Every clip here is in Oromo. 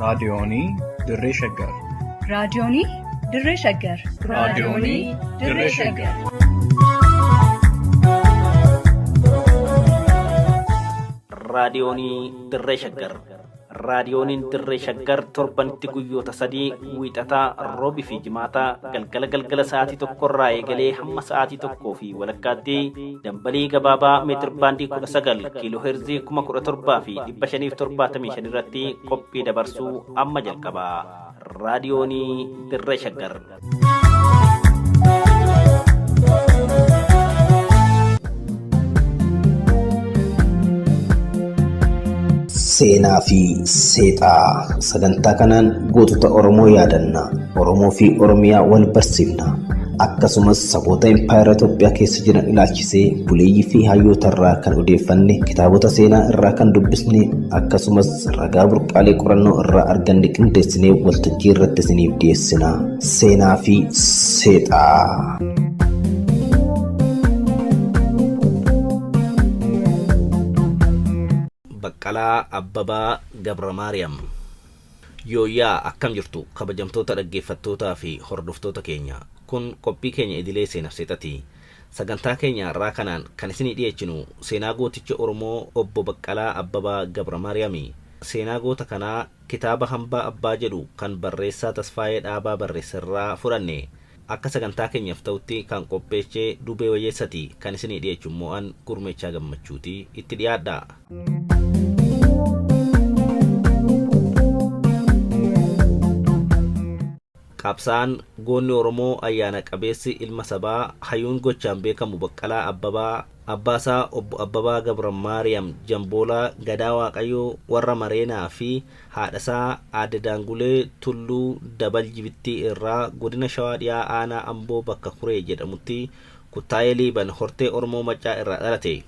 Raadiyoonii Dirree Shaggar. Raadiyoonii Dirree Shaggar. Raadiyoonii Dirree Shaggar. Raadiyoonii Dirree Shaggar. Raadiyooniin Dirree Shaggar torbanitti guyyoota sadii wiixataa roobii fi jimaataa galgala galgala sa'aatii tokkorraa eegalee hamma sa'aatii tokkoo fi walakkaatti dambalii gabaabaa meetir baandii 19 kiiloo heerzii 17,575 irratti qophii dabarsuu amma jalqaba. Raadiyoonii Dirree Shaggar. Seenaa fi seexaa sagantaa kanaan gootota Oromoo yaadanna. Oromoo fi Oromiyaa wal barsiifna. Akkasumas saboota impaayera Itoophiyaa keessa jiran ilaalchisee buleeyyii fi hayyoota irraa kan odeeffanne, kitaabota seenaa irraa kan dubbisne, akkasumas ragaa burqaalee qorannoo irraa arganne qindeessinee waltajjii irratti isiniif dhiyeessina. Seenaa fi seexaa. Baqqalaa Abbabaa Gabramaariyaam. Yooyyaa akkam jirtu kabajamtoota dhaggeeffattootaa fi hordoftoota keenya. Kun qophii keenya idilee seenaf seexati. Sagantaa keenya har'aa kanaan kan isinii dhiyeechinu seenaa gooticha Oromoo Obbo Baqqalaa Abbabaa Gabramaariyaami. Seenaa goota kanaa kitaaba Hambaa Abbaa jedhu kan barreessaa Tasfaayee Dhaabaa barreesserraa fudhanne. Akka sagantaa keenyaf ta'utti kan qopheeche Dubee Wayyeessati. Kan isinii dhiyeechu immoo an Gurmeechaa Gammachuuti. Itti dhiyaadhaa. Qabsaa'aan goonni Oromoo ayyaana qabeessi ilma sabaa hayyuun gochaan beekamu Baqqalaa Abbabaa abbaasaa Obbo Abbabaa Gabramaariyaam Jamboolaa Gadaa Waaqayyoo warra Mareenaa fi haadhasaa Aadde Daangulee Tulluu Dabal Jibittii irraa godina Shawaa Dhiyaa Aanaa Amboo bakka Kuree jedhamutti Kuttaayee Liiban hortee Oromoo Maccaa irraa dhalate.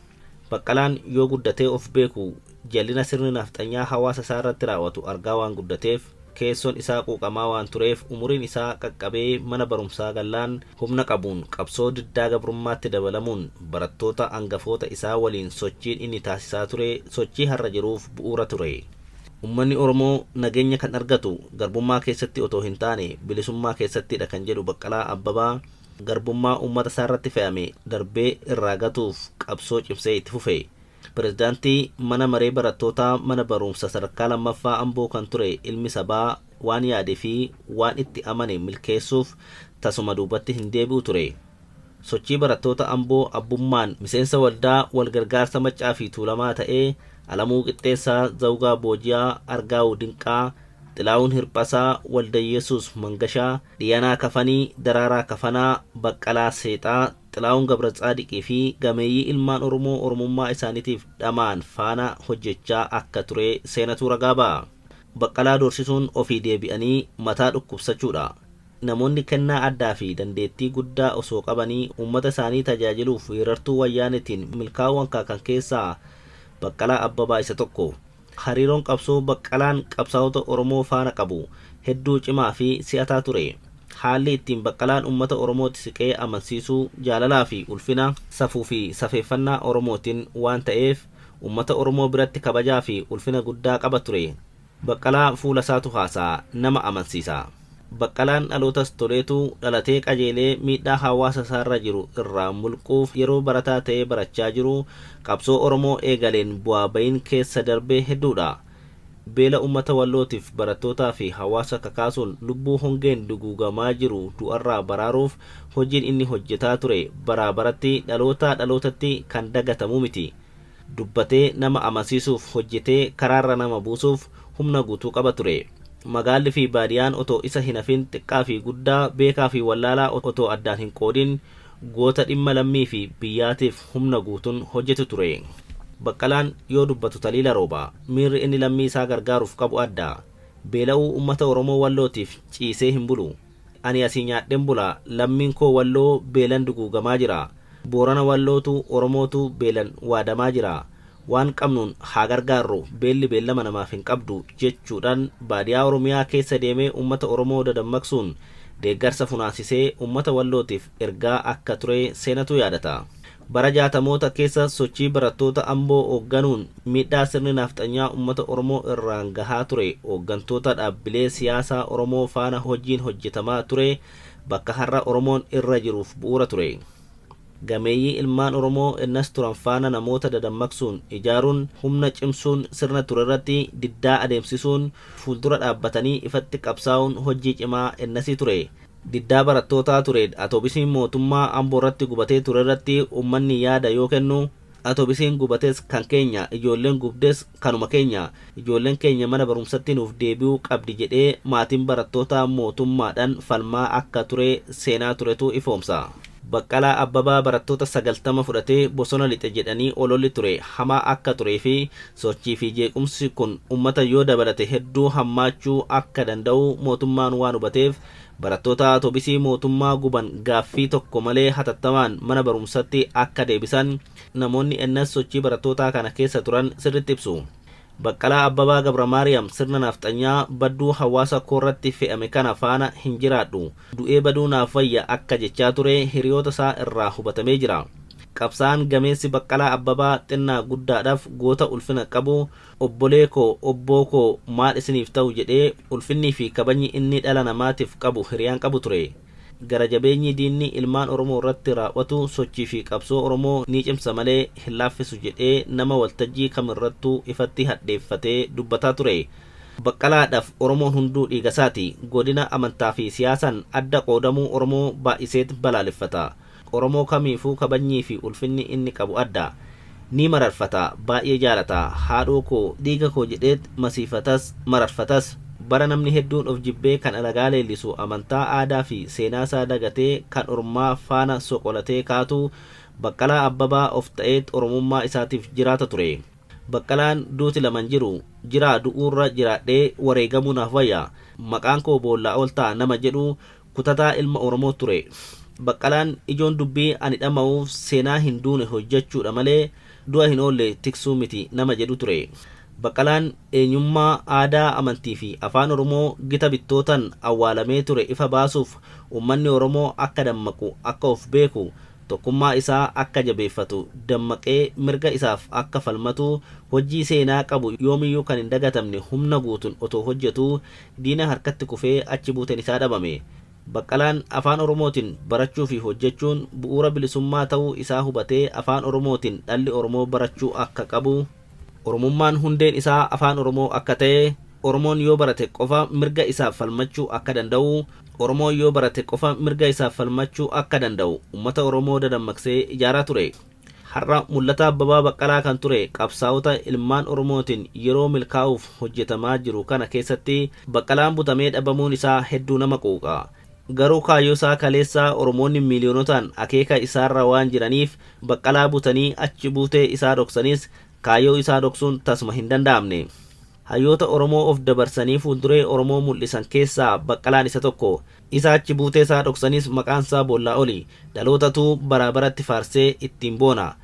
Baqqalaan yoo guddatee of beeku jallina sirni nafxanyaa hawaasa isaa irratti raawwatu argaa waan guddateef keessoon isaa quuqamaa waan tureef umuriin isaa qaqqabee mana barumsaa gallaan humna qabuun qabsoo diddaa gabrummaatti dabalamuun barattoota angafoota isaa waliin sochiin inni taasisaa ture sochii har'a jiruuf bu'uura ture. Ummanni Oromoo nageenya kan argatu garbummaa keessatti otoo hin taane bilisummaa keessattidha kan jedhu Baqqalaa Abbabaa garbummaa uummata isaarratti fe'ame darbee irraa gatuuf qabsoo cimsee itti fufe. Pirezidaantii mana maree barattootaa mana baruumsa sadarkaa lammaffaa Amboo kan ture ilmi sabaa waan yaade fi waan itti amane milkeessuuf tasuma duubatti hin deebi'u ture. Sochii barattoota Amboo abbummaan miseensa waldaa wal gargaarsa Maccaa fi Tuulamaa ta'ee Alamuu Qixxeessaa, Zawugaa Booji'aa, Argaawu Dinqaa, Xilaahun Hirphasaa, Waldayyesuus Mangashaa, Dhiyanaa Kafanii, Daraaraa Kafanaa, Baqqalaa Seexaa, Xilaahun Gabratsaadiqii fi gameeyyii ilmaan Oromoo Oromummaa isaaniitiif dhama'an faana hojjechaa akka ture seenatu ragaa ba'a. Baqqalaa doorsisuun ofii deebi'anii mataa dhukkubsachuudha. Namoonni kennaa addaa fi dandeettii guddaa osoo qabanii uummata isaanii tajaajiluuf weerartuu Wayyaaneetiin milkaa'uu hankaakan keessaa Baqqalaa Abbabaa isa tokko. Hariiroon qabsoo Baqqalaan qabsaa'ota Oromoo faana qabu hedduu cimaa fi si'ataa ture. Haalli ittiin Baqqalaan uummata Oromootti siqee amansiisuu jaalalaa fi ulfina, safuu fi safeeffannaa Oromootiin waan ta'eef uummata Oromoo biratti kabajaa fi ulfina guddaa qaba ture. Baqqalaa fuula isaatu haasa'a, nama amansiisa. Baqqalaan dhalootas toleetu dhalatee qajeelee miidhaa hawaasa isaarra jiru irraa mulquuf yeroo barataa ta'ee barachaa jiru qabsoo Oromoo eegaleen bu'aa ba'iin keessa darbe hedduudha. Beela uummata Wallootiif barattootaa fi hawaasa kakaasuun lubbuu hongeen duguugamaa jiru du'arraa baraaruuf hojiin inni hojjetaa ture baraa baratti dhalootaa dhalootatti kan dagatamu miti. Dubbatee nama amansiisuuf hojjetee karaarra nama buusuuf humna guutuu qaba ture. Magaalli fi baadiyaan otoo isa hin hafin xiqqaa fi guddaa, beekaa fi wallaalaa otoo addaan hin qoodin goota dhimma lammii fi biyyaatiif humna guutuun hojjetu ture. Baqqalaan yoo dubbatu taliila rooba. Miirri inni lammii isaa gargaaruuf qabu adda. Beela'uu uummata Oromoo Wallootiif ciisee hin bulu. Ani asii nyaadhen bula, lammiin koo Walloo beelan duguugamaa jira. Boorana Wallootu, Oromootu beelan waadamaa jira. Waan qabnuun haa gargaarru, beelli beellama namaaf hin qabdu jechuudhaan baadiyaa Oromiyaa keessa deemee uummata Oromoo dadammaqsuun deeggarsa funaansisee uummata Wallootiif ergaa akka ture seenatu yaadata. Bara jaatamoota keessa sochii barattoota Amboo hoogganuun miidhaa sirni naafxanyaa uummata Oromoo irraan gahaa ture, hooggantoota dhaabbilee siyaasaa Oromoo faana hojiin hojjetamaa ture bakka har'a Oromoon irra jiruuf bu'uura ture. Gameeyyii ilmaan Oromoo innas turan faana namoota dadammaqsuun, ijaaruun, humna cimsuun, sirna ture irratti diddaa adeemsisuun, fuuldura dhaabbatanii ifatti qabsaa'uun hojii cimaa innasii ture. Diddaa barattootaa ture atoobisiin mootummaa Amboo irratti gubatee ture irratti uummanni yaada yoo kennu, atoobisiin gubates kan keenya, ijoolleen gubdes kanuma keenya, ijoolleen keenya mana barumsatti nuuf deebi'uu qabdi jedhee maatiin barattootaa mootummaadhaan falmaa akka ture seenaa turetu ifoomsa. Baqqalaa Abbabaa barattoota 90 fudhatee bosona lixe jedhanii ololli ture hamaa akka turee fi sochii fi jeequmsi kun uummata yoo dabalate hedduu hammaachuu akka danda'u mootummaan waan hubateef, barattoota atoobisii mootummaa guban gaaffii tokko malee hatattamaan mana barumsatti akka deebisan namoonni ennas sochii barattootaa kana keessa turan sirritti ibsu. Baqqalaa Abbabaa Gabramaariyaam sirna naafxanyaa badduu hawaasa koorratti fe'ame kana faana hin jiraadhu, du'ee baduu naaf wayya akka jechaa ture hiriyoota isaa irraa hubatamee jira. Qabsaa'aan gameessi Baqqalaa Abbabaa xinnaa guddaadhaaf goota ulfina qabu, obbolee koo, obboo koo, maal isiniif ta'u jedhee ulfinnii fi kabajni inni dhala namaatiif qabu hiriyaan qabu ture. Gara jabeenyi diinni ilmaan Oromoo irratti raawwatu sochii fi qabsoo Oromoo ni cimsa malee hin laaffisu jedhee nama waltajjii kamirrattuu ifatti hadheeffatee dubbataa ture. Baqqalaadhaaf Oromoon hunduu dhiigasaati. Godina, amantaa fi siyaasaan adda qoodamuu Oromoo baay'iseet balaaleffata. Oromoo kamiifuu kabajnii fi ulfinni inni qabu adda. Ni mararfata, baay'ee jaalata. Haadhoo koo, dhiiga koo jedheet masiifatas, mararfatas. Bara namni hedduun of jibbee kan alagaa leellisu, amantaa, aadaa fi seenaasaa dagatee kan ormaa faana soqolatee kaatu, Baqqalaa Abbabaa of ta'eet Oromummaa isaatiif jiraata ture. Baqqalaan duuti laman jiru, jiraa du'uurra jiraadhee wareegamuu naaf wayya, maqaan koo boollaa ol ta'a nama jedhu kutataa ilma Oromoo ture. Baqqalaan ijoon dubbii ani dhama'uuf seenaa hin duune hojjechuudha malee du'a hin oolle tiksuu miti nama jedhu ture. Baqqalaan eenyummaa, aadaa, amantii fi afaan Oromoo gita bittootaan awwaalamee ture ifa baasuuf uummanni Oromoo akka dammaqu, akka of beeku, tokkummaa isaa akka jabeeffatu, dammaqee mirga isaaf akka falmatu hojii seenaa qabu yoomiyyuu kan hin dagatamne humna guutuun otoo hojjetu diina harkatti kufee achi buuteen isaa dhabame. Baqqalaan afaan Oromootiin barachuu fi hojjechuun bu'uura bilisummaa ta'uu isaa hubatee afaan Oromootiin dhalli Oromoo barachuu akka qabu, Oromummaan hundeen isaa afaan Oromoo akka ta'e, Oromoon yoo barate qofa mirga isaaf falmachuu akka danda'u, Oromoon yoo barate qofa mirga isaaf falmachuu akka danda'u uummata Oromoo dadammaqsee ijaaraa ture. Har'a mul'ata Abbabaa Baqqalaa kan ture qabsaa'ota ilmaan Oromootiin yeroo milkaa'uuf hojjetamaa jiru kana keessatti Baqqalaan butamee dhabamuun isaa hedduu nama quuqa. Garuu kaayyoo isaa kaleessaa Oromoonni miiliyoonotaan akeeka isaarra waan jiraniif Baqqalaa butanii achi buutee isaa dhoksanis kaayyoo isaa dhoksuun tasuma hin danda'amne. Hayyoota Oromoo of dabarsanii fuulduree Oromoo mul'isan keessaa Baqqalaan isa tokko. Isa achi buutee isaa dhoksanis maqaan isaa boollaa oli. Dhalootatu baraa baratti faarsee ittiin boona.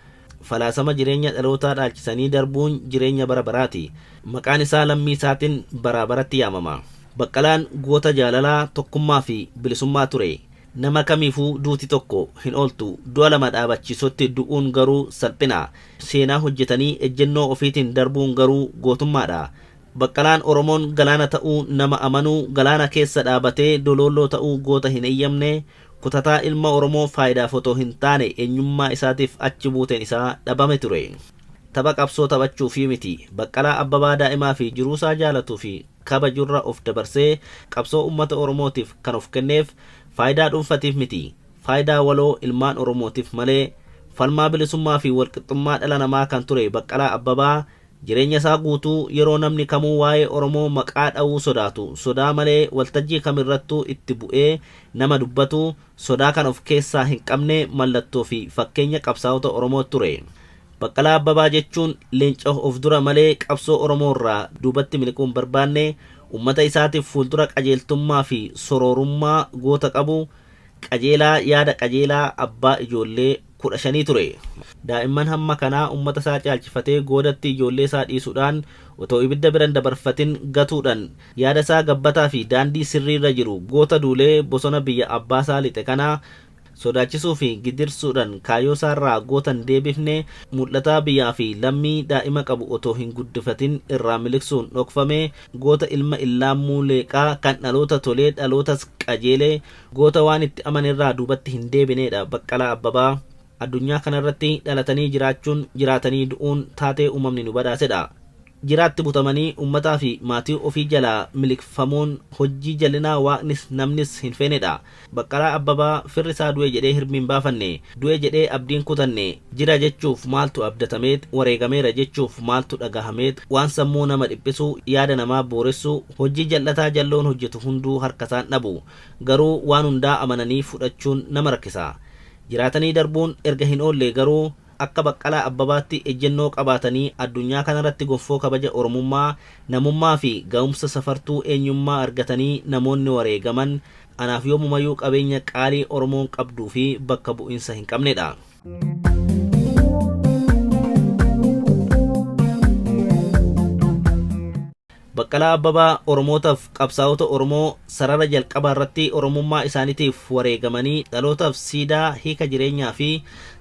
Falaasama jireenya dhalootaa dhaalchisanii darbuun jireenya bara baraati. Maqaan isaa lammii isaatiin baraa baratti yaamama. Baqqalaan goota jaalalaa, tokkummaa fi bilisummaa ture. Nama kamiifuu duuti tokko hin ooltu, du'a lama dhaabachiisutti du'uun garuu salphina. Seenaa hojjetanii ejjennoo ofiitiin darbuun garuu gootummaadha. Baqqalaan Oromoon galaana ta'uu nama amanuu, galaana keessa dhaabatee doloolloo ta'uu goota hin eeyyamne, kutataa ilma Oromoo faayidaaf otoo hin taane eenyummaa isaatiif achi buuteen isaa dhabame ture. Tapha qabsoo taphachuufii miti. Baqqalaa Abbabaa daa'imaa fi jiruusaa jaalatuu fi kabajurra of dabarsee qabsoo uummata Oromootiif kan of kenneef faayidaa dhuunfatiif miti. Faayidaa waloo ilmaan Oromootiif malee. Falmaa bilisummaa fi walqixxummaa dhala namaa kan ture Baqqalaa Abbabaa jireenya isaa guutuu yeroo namni kamuu waa'ee Oromoo maqaa dha'uu sodaatu, sodaa malee waltajjii kamirrattuu itti bu'ee nama dubbatu, sodaa kan of keessaa hin qabne mallattoo fi fakkeenya qabsaa'ota Oromoo ture. Baqqalaa Abbabaa jechuun leenca of dura malee qabsoo Oromoo irraa duubatti miliquu hin barbaanne, uummata isaatiif fuuldura qajeeltummaa fi soroorummaa goota qabu, qajeelaa yaada qajeelaa abbaa ijoollee 15 ture. Daa'imman hamma kanaa uummata isaa caalchifatee goodatti ijoollee isaa dhiisuudhaan otoo ibidda bira hin dabarfatin gatuudhaan yaada isaa gabbataa fi daandii sirriirra jiru goota duulee bosona biyya abbaasaa lixe kana Sodaachisuu fi gidirsuudhaan kaayyoo isaarraa gootan deebifne, mul'ataa biyyaa fi lammii daa'ima qabu otoo hin guddifatin irraa miliqsuun dhokfame, goota ilma illaammuu leeqaa kan dhaloota tolee dhalootas qajeelee, goota waan itti amanerraa duubatti hin deebineedha Baqqalaa Abbabaa. Addunyaa kanarratti dhalatanii jiraachuun, jiraatanii du'uun taatee uumamni nu badhaasedha. Jiraatti butamanii uummataa fi maatii ofii jalaa miliqfamuun hojii jallinaa waaqnis namnis hin feenedha. Baqqalaa Abbabaa firri isaa du'e jedhee hirmi hin baafanne, du'e jedhee abdiin kutanne, jira jechuuf maaltu abdatameet, wareegameera jechuuf maaltu dhagahameet, waan sammuu nama dhiphisu, yaada namaa booressu, hojii jal'ataa jalloon hojjetu hunduu harkasaan dhabu. Garuu waan hundaa amananii fudhachuun nama rakkisa. Jiraatanii darbuun erga hin oolle garuu akka Baqqalaa Abbabaatti ejjennoo qabaatanii addunyaa kanarratti gonfoo kabaja Oromummaa, namummaa fi ga'umsa safartuu eenyummaa argatanii namoonni wareegaman anaaf yoomumayyuu qabeenya qaalii Oromoon qabduu fi bakka bu'iinsa hin qabnedha. Baqqalaa Abbabaa Oromootaaf qabsaa'ota Oromoo sarara jalqabaa irratti Oromummaa isaaniitiif wareegamanii dhalootaaf siidaa hiika jireenyaa fi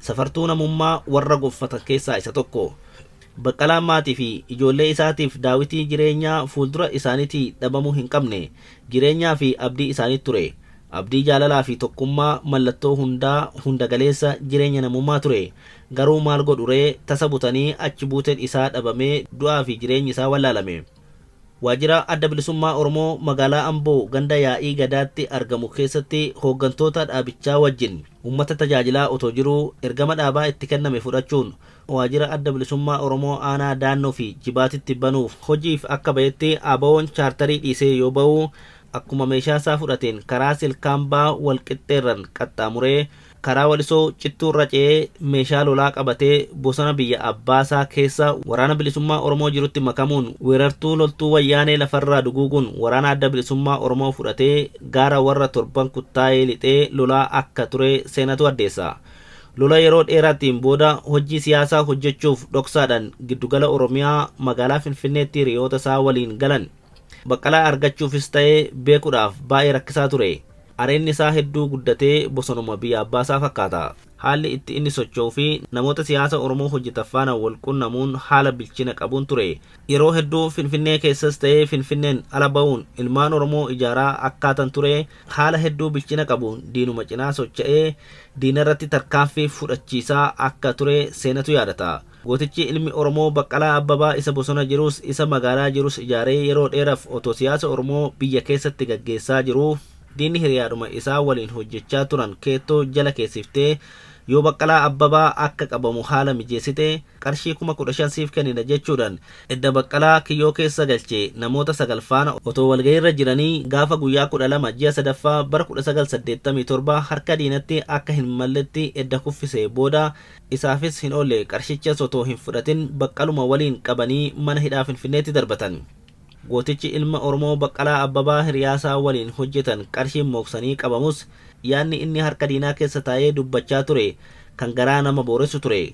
safartuu namummaa warra gonfatan keessaa isa tokko. Baqqalaan maatii fi ijoollee isaatiif daawitii jireenyaa fuuldura isaaniitii dhabamuu hin qabne, jireenyaa fi abdii isaanii ture. Abdii jaalalaa fi tokkummaa mallattoo hundaa hunda galeessa jireenya namummaa ture. Garuu maal godhu ree, tasa butanii achi buuteen isaa dhabamee du'aa fi jireenyi isaa wallaalame. Waajjira Adda Bilisummaa Oromoo magaalaa Amboo ganda yaa'ii Gadaatti argamu keessatti hooggantoota dhaabichaa wajjin uummata tajaajilaa otoo jiruu ergama dhaabaa itti kenname fudhachuun waajjira Adda Bilisummaa Oromoo aanaa Daannoo fi Jibaatitti banuuf hojiif akka ba'etti ABO'n chaartarii dhiisee yoo ba'u akkuma meeshaa isaa fudhateen karaa silkaambaa wal qixxeerran qaxxaamuree karaa Walisoo Cittuurra ce'ee meeshaa lolaa qabatee bosona biyya Abbaasaa keessa waraana bilisummaa Oromoo jirutti makamuun weerartuu loltuu wayyaanee lafarraa duguuguun waraana Adda Bilisummaa Oromoo fudhatee gaara warra torban kuttaa'ee lixee lolaa akka ture seenatu addeessa. Lola yeroo dheeraatiin booda hojii siyaasaa hojjechuuf dhoksaadhaan giddugala Oromiyaa magaalaa Finfinneetti hiriyoota isaa waliin galan. Baqqalaa argachuufis ta'ee beekuudhaaf baay'ee rakkisaa ture. Areenni isaa hedduu guddatee bosonuma biyya Abbaasaa fakkaata. Haalli itti inni socho'uu fi namoota siyaasa Oromoo hojjetan faana wal qunnamuun haala bilchina qabuun ture. Yeroo hedduu Finfinnee keessas ta'ee Finfinneen ala ba'uun ilmaan Oromoo ijaaraa akkaatan ture. Haala hedduu bilchina qabuun diinuma cinaa socho'ee diinarratti tarkaanfii fudhachiisaa akka ture seenatu yaadata. Gootichi ilmi Oromoo Baqqalaa Abbabaa isa bosona jirus isa magaalaa jirus ijaaree yeroo dheeraaf otoo siyaasa Oromoo biyya keessatti gaggeessaa jiruu diinni hiriyaadhuma isaa waliin hojjechaa turan keettoo jala keessiftee yoo Baqqalaa Abbabaa akka qabamu haala mijeessite, qarshii 15,000 siif kennina jechuudhaan edda Baqqalaa kiyyoo keessa galchee namoota 9 faana otoo walgahiirra jiranii gaafa guyyaa 12 ji'a sadaffaa bara 1987 harka diinatti akka hin malletti edda kuffisee booda isaafis hin oolle, qarshichas otoo hin fudhatin Baqqaluma waliin qabanii mana hidhaa Finfinneetti darbatan. Gootichi ilma Oromoo Baqqalaa Abbabaa hiriyaasaa waliin hojjetan qarshiin mooksanii qabamus yaadni inni harka diinaa keessa taa'ee dubbachaa ture kan garaa nama booressu ture.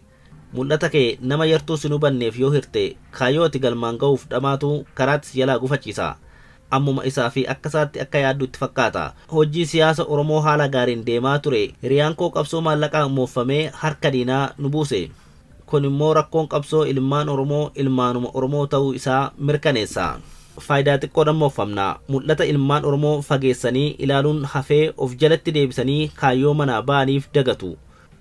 Mul'ata kee nama yartuu sin hubanneef yoo hirte kaayyoo ati galmaan ga'uuf dhamaatu karaatti si jalaa gufachiisa. Ammuma isaa fi akka isaatti akka yaaddu itti fakkaata. Hojii siyaasa Oromoo haala gaariin deemaa ture hiriyaan koo qabsoo maallaqaan mooffamee harka diinaa nu buuse. Kun immoo rakkoon qabsoo ilmaan Oromoo ilmaanuma Oromoo ta'uu isaa mirkaneessa. Faayidaa xiqqoodhaan mooffamna. Mul'ata ilmaan Oromoo fageessanii ilaaluun hafee of jalatti deebisanii kaayyoo manaa ba'aniif dagatu.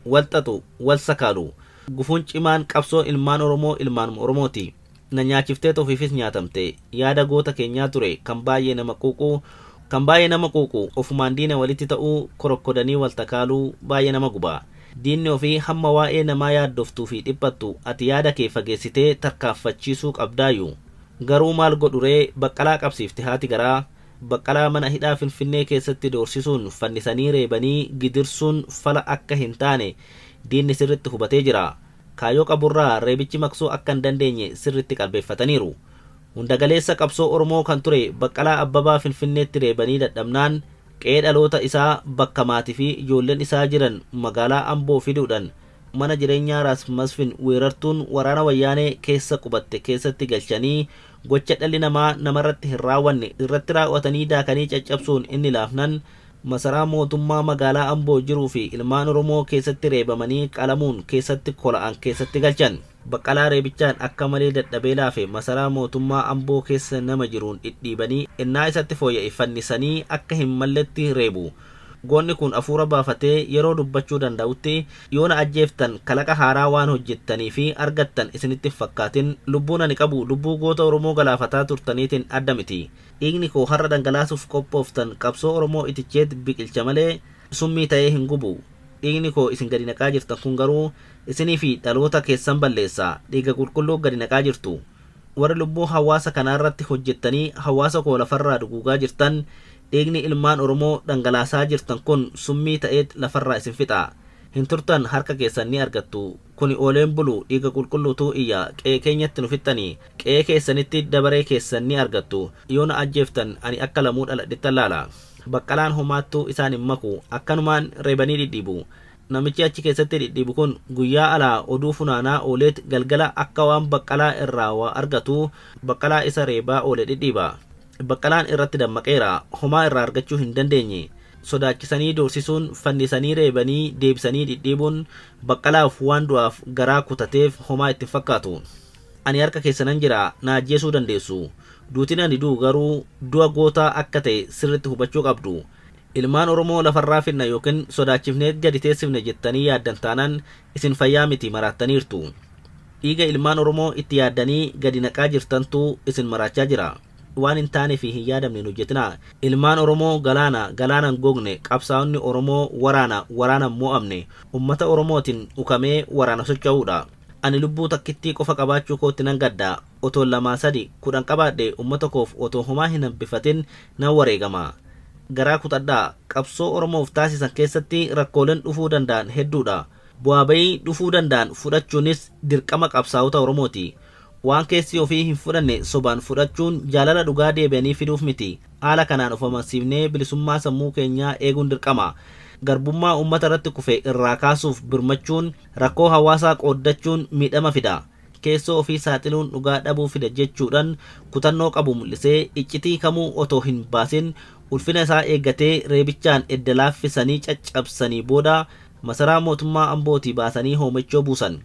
Wal xaxu, wal sakaalu. Gufuun cimaan qabsoo ilmaan Oromoo ilmaanuma Oromooti. Na nyaachifteet ofiifis nyaatamte. Yaada goota keenyaa ture kan baay'ee nama quuqu, kan baay'ee nama quuqu ofumaan diina walitti ta'uu, korokkodanii wal takaaluu baay'ee nama guba. Diinni ofii hamma waa'ee namaa yaaddoftuu fi dhiphattu ati yaada kee fageessitee tarkaanfachiisuu qabdaayyu. Garuu maal godhuree, Baqqalaa qabsiifte haati garaa. Baqqalaa mana hidhaa Finfinnee keessatti doorsisuun fannisanii reebanii gidirsuun fala akka hin taane diinni sirritti hubatee jira. Kaayyoo qaburraa reebichi maqsuu akka hin dandeenye sirritti qalbeeffataniiru. Hunda-galeessa qabsoo Oromoo kan ture Baqqalaa Abbabaa Finfinneetti reebanii dadhabnaan qe'ee dhaloota isaa bakka maatii fi ijoolleen isaa jiran magaalaa Amboo fiduudhaan mana jireenyaa Raas Masfin weerartuun waraana Wayyaanee keessa qubatte keessatti galchanii gocha dhalli namaa namarratti hin raawwanne irratti raawwatanii daakanii caccabsuun inni laafnan Masaraa mootummaa magaalaa Amboo jiruu fi ilmaan Oromoo keessatti reebamanii qalamuun keessatti kola'an keessatti galchan. Baqqalaa reebichaan akka malee dadhabee laafe masaraa mootummaa Amboo keessa nama jiruun dhidhiibanii ennaa isatti fooyya'e fannisanii akka hin malletti reebu. Goonni kun afuura baafatee yeroo dubbachuu danda'utti, yoo na ajjeeftan kalaqa haaraa waan hojjettanii fi argattan isinitti hin fakkaatin, lubbuun ani qabu lubbuu goota Oromoo galaafataa turtaniitiin adda miti. Dhiigni koo har'a dhangalaasuuf qophooftan qabsoo Oromoo iticheet biqilcha malee summii ta'ee hin gubu. Dhiigni koo isin gadi naqaa jirtan kun garuu isinii fi dhaloota keessan balleessa. Dhiiga qulqulluu gadi naqaa jirtu. Warri lubbuu hawaasa kanaarratti hojjettanii hawaasa koo lafarraa duguugaa jirtan, dhiigni ilmaan Oromoo dhangalaasaa jirtan kun summii ta'eet lafarraa isin fixa. Hin turtan, harka keessan ni argattu. Kuni ooleen bulu, dhiiga qulqulluutu iyya. Qe'ee keenyatti nu fixxanii, qe'ee keessanitti dabaree keessan ni argattu. Yoo na ajjeeftan ani akka lamuu dhaladhettan laala. Baqqalaan homaattuu isaan hin maku. Akkanumaan reebanii dhidhiibu. Namichi achi keessatti dhidhiibu kun guyyaa alaa oduu funaanaa ooleet galgala akka waan Baqqalaa irraa waa argatuu Baqqalaa isa reebaa oole dhidhiiba. Baqqalaan irratti dammaqeera. Homaa irraa argachuu hin dandeenye. Sodaachisanii doorsisuun, fannisanii reebanii deebisanii dhidhiibuun Baqqalaaf waan du'aaf garaa kutateef homaa itti hin fakkaatu. Ani harka keessanan jira, na ajjeesuu dandeessu. Duutin ani du'u garuu du'a gootaa akka ta'e sirriitti hubachuu qabdu. Ilmaan Oromoo lafarraa fidna yookiin sodaachifneet gadi teessifne jettanii yaaddan taanaan isin fayyaa miti, maraattaniirtu. Dhiiga ilmaan Oromoo itti yaaddanii gadi naqaa jirtantu isin maraachaa jira. Waan hin taane fi hin yaadamne hin hojjetinaa. Ilmaan Oromoo galaana, galaana hin gogne, qabsaa'onni Oromoo waraana, waraana hin mo'amne, ummata Oromootiin ukamee waraana socho'uudha. Ani lubbuu takkittii qofa qabaachuu kootti nan gadda. Otoon lamaa sadi, 10 qabaadhe ummata koof otoo homaa hin hambifatin nan wareegama. Garaa kutadhaa. Qabsoo Oromoof taasisan keessatti rakkooleen dhufuu danda'an hedduudha. Bu'aa bayii dhufuu danda'an fudhachuunis dirqama qabsaa'ota Oromooti. Waan keessi ofii hin fudhanne sobaan fudhachuun jaalala dhugaa deebi'anii fiduuf miti. Haala kanaan of amansiifnee bilisummaa sammuu keenyaa eeguun dirqama. Garbummaa ummata irratti kufe irraa kaasuuf birmachuun, rakkoo hawaasaa qooddachuun miidhama fida. Keessoo ofii saaxiluun dhugaa dhabuu fida jechuudhan kutannoo qabu mul'isee iccitii kamuu otoo hin baasin ulfina isaa eeggatee reebichaan edda laaffisanii caccabsanii booda masaraa mootummaa Ambootii baasanii Hoomechoo buusan.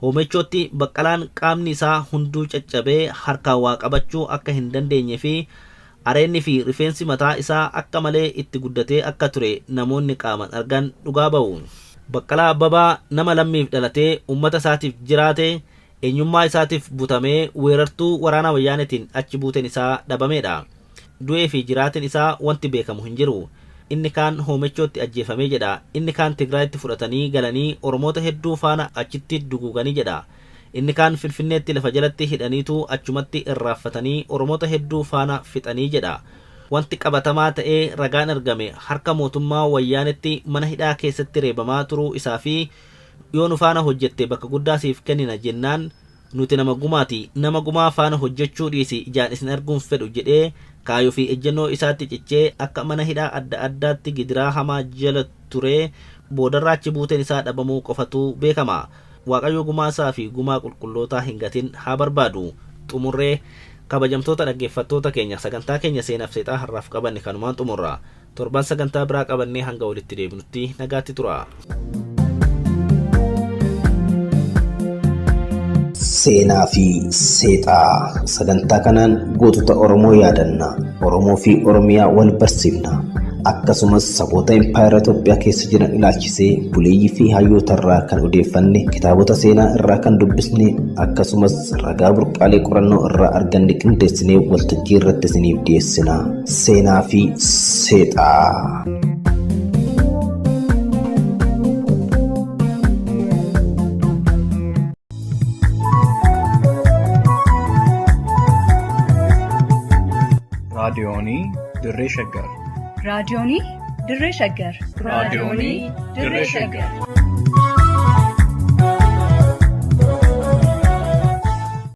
Hoomechootti Baqqalaan qaamni isaa hunduu caccabee harkaan waa qabachuu akka hin dandeenye fi areenni fi rifeensi mataa isaa akka malee itti guddatee akka ture namoonni qaaman argan dhugaa bahu. Baqqalaa Abbabaa nama lammiif dhalatee uummata isaatiif jiraate, eenyummaa isaatiif butamee weerartuu waraana Wayyaaneetiin achi buuteen isaa dhabameedha. Du'ee fi jiraatiin isaa wanti beekamu hin jiru. Inni kaan Hoomechootti ajjeefamee jedha, inni kaan Tigraayitti fudhatanii galanii Oromoota hedduu faana achitti duguuganii jedha. Inni kaan Finfinneetti lafa jalatti hidhaniitu achumatti irraaffatanii Oromoota hedduu faana fixanii jedha. Wanti qabatamaa ta'ee ragaan argame harka mootummaa Wayyaanetti mana hidhaa keessatti reebamaa turuu isaa fi yoo nu faana hojjette bakka guddaa siif kennina jennaan nuti nama gumaati, nama gumaa faana hojjechuu dhiisi ijaan isin arguun fedhu jedhee kaayoo fi ejjennoo isaatti cichee akka mana hidhaa adda addaatti gidiraa hamaa jala turee boodarra achi buuteen isaa dhabamuu qofatu beekama. Waaqayyo gumaa isaa fi gumaa qulqullootaa hin gatin haa barbaadu. Xumurree, kabajamtoota dhaggeeffattoota keenya, sagantaa keenya seenaaf seexaa har'aaf qabanne kanumaan xumurra. Torban sagantaa biraa qabannee hanga walitti deebinutti nagaatti turaa. Seenaa fi Seexaa sagantaa kanaan gootota Oromoo yaadanna. Oromoo fi Oromiyaa wal barsiifna. Akkasumas saboota impaayera Itoophiyaa keessa jiran ilaalchisee buleeyyii fi hayyoota irraa kan odeeffanne, kitaabota seenaa irraa kan dubbisne, akkasumas ragaa burqaalee qorannoo irraa arganne qindeessinee waltajjii irratti isiniif dhiyeessina. Seenaa fi Seexaa. Raadiyoonii Dirree Shaggar. Raadiyoonii Dirree Shaggar. Raadiyoonii Dirree Shaggar.